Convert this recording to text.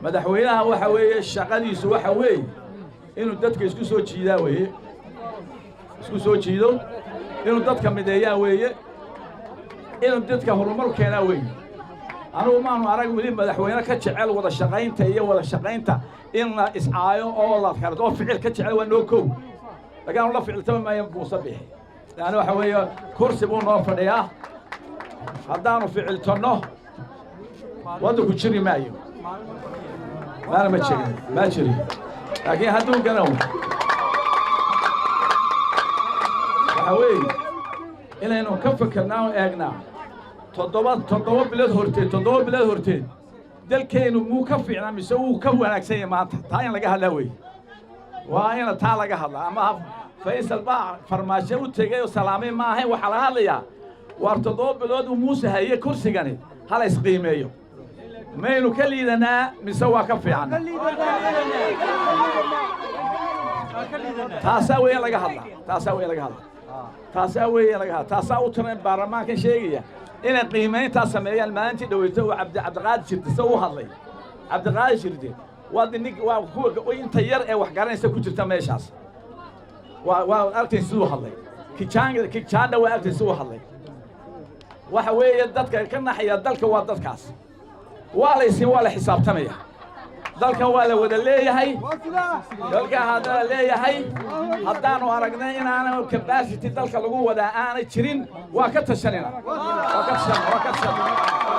Madaxweynaha waxa weeye shaqadiisu waxa weeye inuu dadka isku soo jiidaa weeye, isku soo jiido, inuu dadka mideeyaa weeye, inuu dadka horumar keenaa weeye. Anugu maanu arag weli madaxweyne ka jecel wada shaqaynta iyo wada shaqaynta in la iscaayo oo la kala oo ficil ka jecel. Waa noo kow, laakiin anu la ficiltama maayo Muuse Bixi. Yani waxa weeye kursi buu noo fadhiyaa. Haddaanu ficiltanno, waddanku jiri maayo, maana ma jirin, ma jirin. Laakiin hadduu ganow waxa weeye inaynu ka fikirnaa oo eegnaa 7 bilood horteed, 7 bilood horteed dalkeennu muu ka fiicnaa mise wuu ka wanaagsan yahay maanta? Taa in laga hadlaa weeye, waa ina taa laga hadlaa. Ama Faysal baa Farmaasho u tegey oo salaamay ma ahayn. Waxaa laga hadlayaa waar 7 bilood uu Muuse haye kursigani, hala isqiimeeyo. Maynu ka liidanaa mise waa ka fiican? Taasaa weeye laga hadlaa, taasaa weeye laga hadlaa, taasaa weeye laga hadla, taasaa u tiran baarlamaankan sheegaya inay qiimayntaa sameeyaan. Maalintii dhaweyto uu Cabdiqaadir Jirde se u hadlay, Cabdiqaadir Jirde waa nin, waa kuwa inta yar ee wax garanaysa ku jirta meeshaas. Waa aragtay siduu hadlay. Kijanga Kijanda waa aragtay siduu hadlay. Waxa weeye dadka ka naxaya dalka waa dadkaas. Waa la isin, waa la xisaabtamaya. Dalkan waa la wada leeyahay. Dalka haddana leeyahay, haddaanu aragnay inaana capacity dalka lagu wadaa aanay jirin, waa ka tashanina, waa ka tashanina, waa ka tashanina.